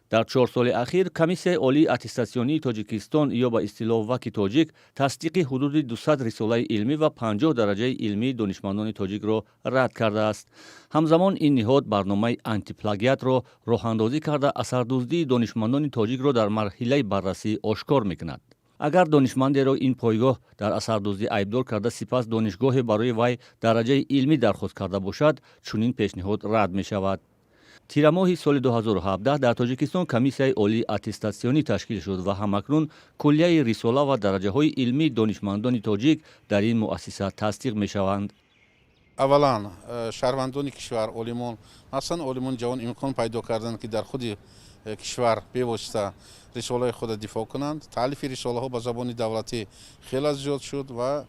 Дар 4 соли ахир Комиссияи олии аттестатсионии Тоҷикистон ё ба истилоҳ ВАКи тоҷик тасдиқи ҳудуди 200 рисолаи илмӣ ва 50 дараҷаи илмии донишмандони тоҷикро рад кардааст. Ҳамзамон ин ниҳод барномаи антиплагиатро роҳандозӣ карда, асардуздии донишмандони тоҷикро дар марҳилаи баррасӣ ошкор мекунад. Агар донишмандеро ин пойгоҳ дар асардуздӣ айбдор карда, сипас донишгоҳе барои вай дараҷаи илмӣ дархост карда бошад, чунин пешниҳод рад мешавад. Тирамоҳи соли 2017 дар Тоҷикистон Комиссияи олии аттестатсионӣ ташкил шуд ва ҳамакнун куллияи рисола ва дараҷаҳои илмии донишмандони тоҷик дар ин муассиса тасдиқ мешаванд. Аввалан, шаҳрвандони кишвар, олимон, махсусан олимони ҷавон, имкон пайдо карданд, ки дар худи кишвар бевосита рисолаи худро дифоъ кунанд. Таълифи рисолаҳо ба забони давлатӣ хеле зиёд шуд ва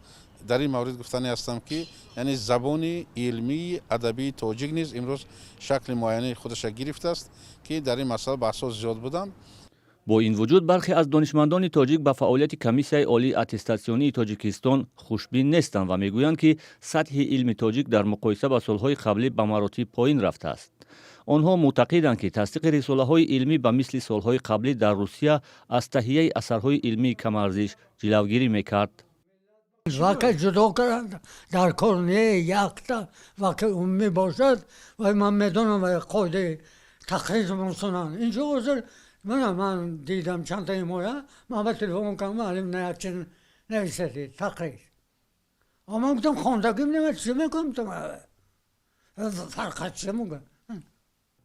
дар ин маврид гуфтанӣ ҳастам, ки яъне забони илмии адабии тоҷик низ имрӯз шакли муайяни худаша гирифтааст, ки дар ин масъала баҳсҳо зиёд буданд. Бо ин вуҷуд, бархе аз донишмандони тоҷик ба фаъолияти Комиссияи олии аттестатсионии Тоҷикистон хушбин нестанд ва мегӯянд, ки сатҳи илми тоҷик дар муқоиса ба солҳои қаблӣ ба маротиб поин рафтааст. Онҳо мӯътақиданд, ки тасдиқи рисолаҳои илмӣ ба мисли солҳои қаблӣ дар Русия аз таҳияи асарҳои илмии камарзиш ҷилавгирӣ мекард. ВАКа ҷудо карданд, дар кор не, якта ВАКи умумӣ бошад. Вай ман медонам, вай қоидаи тақриз мусунанд. Инҷо ҳозир мана ман дидам чандта ҳимоя. Ман ба телефон кардам: «Муаллим, на якчи нависади тақриз». Ман гуфтам: «Хондагим нема, чӣ мекунам, фарқат чӣ муга?»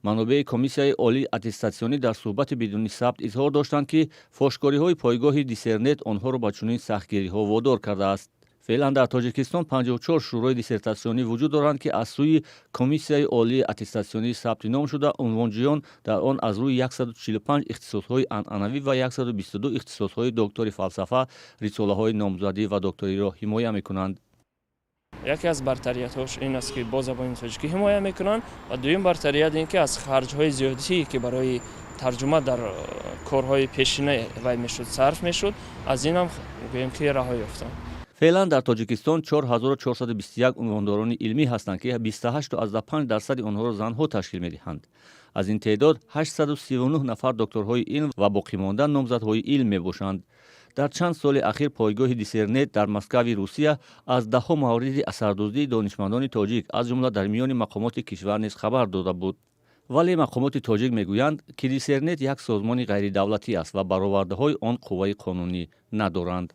Манобеи Комиссияи олии аттестатсионӣ дар суҳбати бидуни сабт изҳор доштанд, ки фошкориҳои пойгоҳи Диссернет онҳоро ба чунин сахтгириҳо водор кардааст. Феълан дар Тоҷикистон 54 шӯрои диссертатсионӣ вуҷуд доранд, ки аз сӯи Комиссияи олии аттестатсионӣ сабти ном шуда, унвонҷӯён дар он аз рӯи 145 ихтисосҳои анъанавӣ ва 122 ихтисосҳои доктори фалсафа рисолаҳои номзадӣ ва докториро ҳимоя мекунанд. Яке аз бартариятҳош ин аст, ки бо забони тоҷикӣ ҳимоя мекунанд, ва дуюм бартарият ин ки аз харҷҳои зиёдие, ки барои тарҷума дар корҳои пешина вай мешуд, сарф мешуд, аз ин ҳам гӯем ки раҳо ёфтанд. Феълан дар Тоҷикистон 4421 унвондорони илмӣ ҳастанд, ки 28,5 дарсади онҳоро занҳо ташкил медиҳанд. Аз ин теъдод 839 нафар докторҳои илм ва боқимонда номзадҳои илм мебошанд. Дар чанд соли ахир пойгоҳи Диссернет дар Москави Русия аз даҳҳо мавриди асардуздии донишмандони тоҷик, аз ҷумла дар миёни мақомоти кишвар низ хабар дода буд. Вале мақомоти тоҷик мегӯянд, ки Диссернет як созмони ғайридавлатӣ аст ва баровардаҳои он қувваи қонунӣ надоранд.